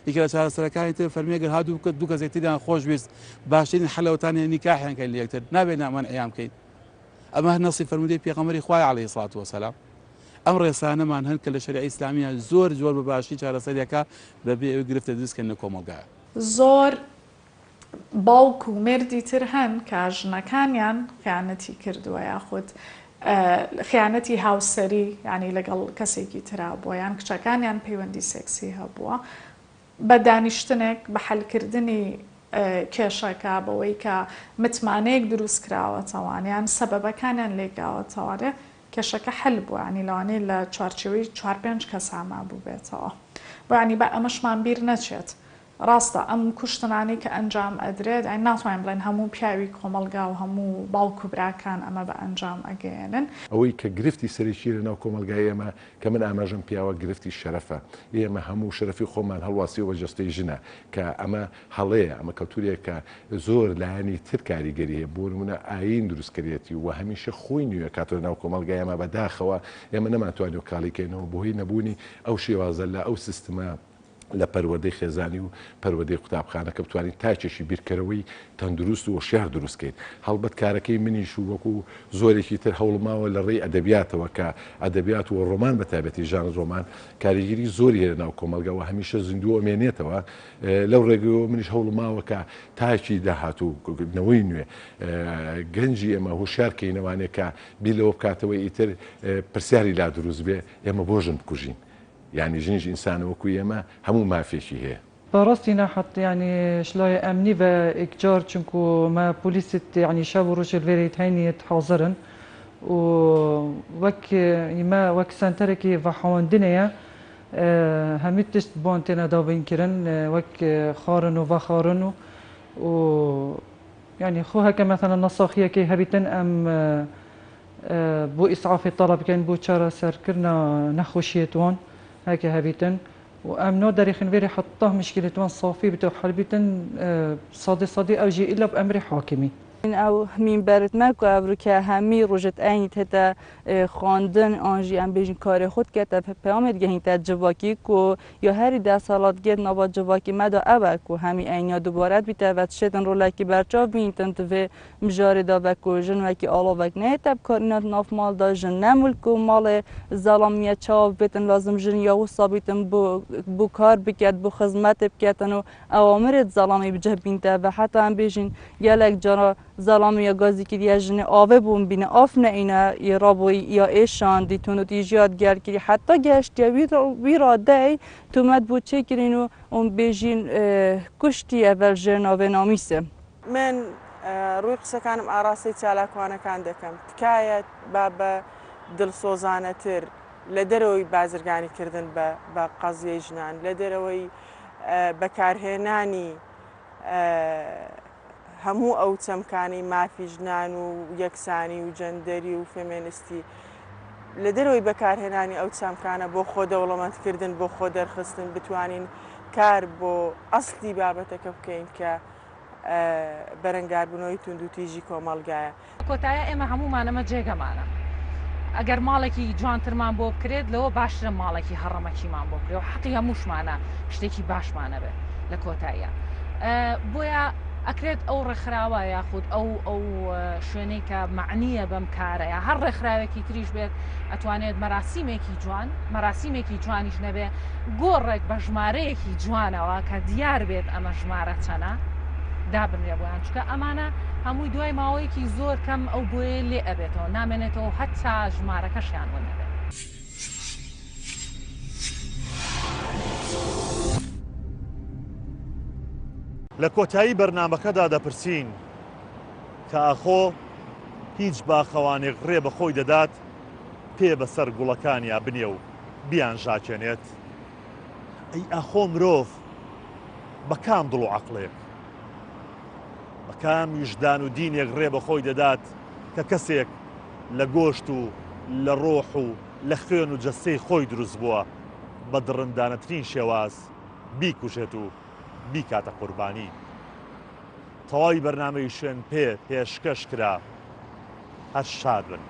یەکێ لە چارەسەرەکانی تر فەرمی گەر هاتوو بکە دوو کەس یەکتریان خۆش ویست باشترین حەلەوەتان هەیە نیکاحیان کەن لە یەکتر نابێت نامەنعیان بکەین ئەمە هەر نەسی فەرموودەی پێغەمبەری خوایە عەلەیهی سڵات وەسەلام. ئەم ڕێسانەمان هەن کە لە شەریعەی ئیسلامییا زۆر زۆر بە باشی چارەسەری ئەکا بە بێ ئەوەی گرفتە دروست کەن لە کۆمەڵگایا. زۆر باوک و مێردی تر هەن کە ژنەکانیان خیانەتی کردووە یاخود خیانەتی هاوسەری یانی لەگەڵ کەسێکی ترا بووە یان کچەکانیان پەیوەندی سێکسی هەبووە بە دانیشتنێک بە حەلکردنی کێشەکە بەوەی کە متمانەیەک دروست کراوەتەوان یان سەبەبەکانیان لێکاوەتەوانێ کێشەکە حەل بووە یانی لەوانەیە لە چوارچێوەی چوار پێنج کەسا مابووبێتەوە بۆ یانی با ئەمەشمان بیر نەچێت ڕاستە ئەم کوشتنانەی کە ئەنجام ئەدرێت یانی ناتوانین بڵێین هەموو پیاوی کۆمەڵگا و هەموو باوک و براکان ئەمە بە ئەنجام ئەگەیەنن. ئەوەی کە گرفتی سەرەکییە لە ناو کۆمەڵگای ئێمە کە من ئاماژەم پیاوە گرفتی شەرەفە. ئێمە هەموو شەرەفی خۆمان هەڵواسیوە بە جەستەی ژنە کە ئەمە هەڵەیە، ئەمە کەلتورێکە زۆر لایەنی تر کاریگەری هەیە، بۆ نمونە ئایین دروستکەرێتی و هەمیشە خۆی نوێ کاتەوە لە ناو کۆمەڵگای ئێمە، بە داخەوە ئێمە نەمانتوانیوە کاڵی کەینەوە بەهۆی نەبوونی ئەو شێوازە لە ئەو سیستمە لە پەروەردەی خێزانی و پەروەردەی قوتابخانە کە بتوانین تاکێکی بیرکەرەوەی تەندروست و هۆشیار دروست کەین. هەڵبەت کارەکەی منیش و وەکو زۆرێکی تر هەوڵماوە لە ڕێی ئەدەبیاتەوە کە ئەدەبیات و ڕۆمان بە تایبەتی ژانر ڕۆمان کاریگەری زۆری هەیە لە ناو کۆمەڵگا و هەمیشە زیندوو ئەمێنێتەوە. لەو ڕێگەیەوە منیش هەوڵماوە کە تاکی داهاتوو نەوەی نوێ گەنجی ئێمە هۆشیار کەینەوانێ کە بیر لەوە بکاتەوە ئیتر پرسیاری لا دروست بێ ئێمە بۆ ژن بکوژین؟ یانی ژنیش ئینسانە وەکو ئێمە هەموو مافێکی هەیە. بەڕاستی ناحەت یانی شلای ئەمنی ڤە ئیکجار چونکو مە پولیست یانی شەڤ و ڕوژ لڤێرێ تەینیت حازرن و وەک مە وەک سەنتەرێکی ڤە حاوندنێە هەمی تشت بۆن تێنە دابین کرن وەک خارن و ڤە خارن و و یانی خۆ هەکە مەسەلەن نەساخیەکەی هەبیتن ئەم بۆ ئیسعافێ تەڵەب کەین بۆ چارەسەرکردنا نەخۆشیێت وان هەکە هەبیتن و ئەم نا دەرێخن ڤێرێ حەتا مشکلێت وان سافی بتە و حەل بیتن سادێ سادێ ئەو ژی ئیلا بئەمرێ حاکمی. ئەو مینبەرت مە کو ئەڤرو کە هەمی ڕوژت ئەینیت هێتە خواندن ئان ژی ئەم بێژین کارێ خود کەتە پەیامێت گەهینتە جڤاکی کو یا هەری دەسەڵات گێت ناڤا جڤاکی مەدا ئەوە کو هەمی ئەینیا دوبارەت بیتە ڤە تشێتن ڕۆلەکی بەرچاڤ بینتن تڤێ مژارێ دا ڤە کو ژن وەکی ئاڵاڤەک نەیێتە بکارینات ناف ماڵ دا ژن نە ملک و ماڵێ زەڵام نیە چاوە بێتن لازم ژن یا وسا بیتن بۆ بۆ کار بکەت بۆ خزمەتێ بکەتن و ئەوامرێت زەڵامی بجه بینتە ڤە حەتا ئەم بێژین گەلەک جارا زەڵامی یا گازی کریە ژنێ ئاڤێ بوم بینە ئاف نەئینە ی ڕابۆی یا ئێشاندی تونوتیژیات گەل کری حەتا گەشتیە وی وی ڕادەی تومەت بۆ چێ کرین و ئوم بێژین کوشتیە ڤەل ژێر ناڤێ نامیسێ. من ڕووی قسەکانم ئاڕاستەی چالاکوانەکان دەکەم، تکایە با بە دڵسۆزانەتر لە دەرەوەی بازرگانیکردن بە قەزیەی ژنان، لە دەرەوەی بەکارهێنانی هەموو ئەو چەمکانەی مافی ژنان و یەکسانی و جەندەری و فێمێنستی، لە دەرەوەی بەکارهێنانی ئەو چەمکانە بۆ خۆ دەوڵەمەندکردن، بۆ خۆ دەرخستن، بتوانین کار بۆ ئەسڵی بابەتەکە بکەین کە بەرەنگاربوونەوەی توندوتیژی کۆمەڵگایە. کۆتایە ئێمە هەموومان ئەمە جێگەمانە ئەگەر ماڵێکی جوانترمان بۆ بکرێت لەوە باشترە ماڵێکی هەڕەمەکیمان بۆ بکرێت و حەقی هەمووشمانە شتێکی باشمان هەبێت لە کۆتاییە بۆیە ئەکرێت ئەو ڕێکخراوە یاخود ئەو ئەو شوێنەی کە معنیە بەم کارە یا هەر ڕێکخراوێکی تریش بێت ئەتوانێت مەراسیمێکی جوان مەراسیمێکی جوانیش نەبێ گۆڕێک بە ژمارەیەکی جوانەوە کە دیار بێت ئەمە ژمارە چەنە دابنرێ بۆیان چونکە ئەمانە هەمووی دوای ماوەیەکی زۆر کەم ئەو بۆیە لێ ئەبێتەوە نامێنێتەوە هەتا ژمارەکەشیان ون ئەبێت. لە کۆتایی بەرنامەکەدا دەپرسین کە ئاخۆ هیچ باخەوانێک ڕێ بە خۆی دەدات پێ بەسەر گوڵەکانیا بنێ و بیانژاکێنێت؟ ئەی ئاخۆ مرۆڤ بە کام دڵ و عەقڵێک، بە کام ویژدان و دینێک ڕێ بە خۆی دەدات کە کەسێک لە گۆشت و لە ڕۆح و لە خوێن و جەستەی خۆی دروست بووە بە دڕندانەترین شێواز بیکوژێت و بیکاتە قوربانی؟ تەواوی بەرنامەی شوێن پێ پێشکەش کرا. هەر شاد بن.